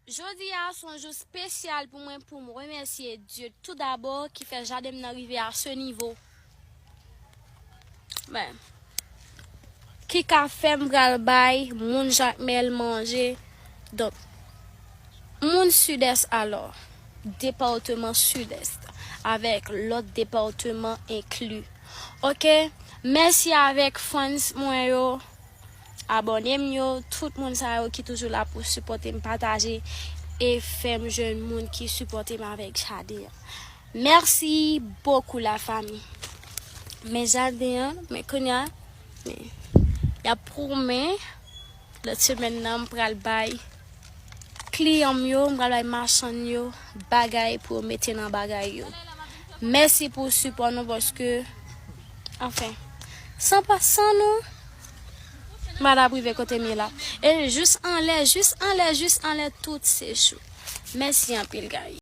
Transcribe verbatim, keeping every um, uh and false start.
Jodi a se yon jou espesyal pou mwen, pou m remèsye Dye tou dabò ki fè jaden m nan rive a se nivo. Men, ki ka fè m pral bay moun Jakmèl manje. Donk, moun Sidès alò, depatman Sidès, avèk lòt depatman enkli. Oke, mèsi avèk fans mwen yo, abòne m yo, tout moun sa yo ki toujou la pou sipòte m, pataje, e fè m jwenn moun ki sipòte m avèk jaden an. Mèsi bokou, lafanmi. Men jaden an, men kounye a, men, y ap pwomèt lòt semèn nan, m pral bay kliyan m yo, m pral bay machann yo bagay pou yo mete nan bagay yo. Mèsi pou sipò nou, paske, anfen, san pa, san nou, m pa t ap rive kote m ye la. E jis anlè, jis anlè, jis anlè tout se jou. Mèsi anpil, guys.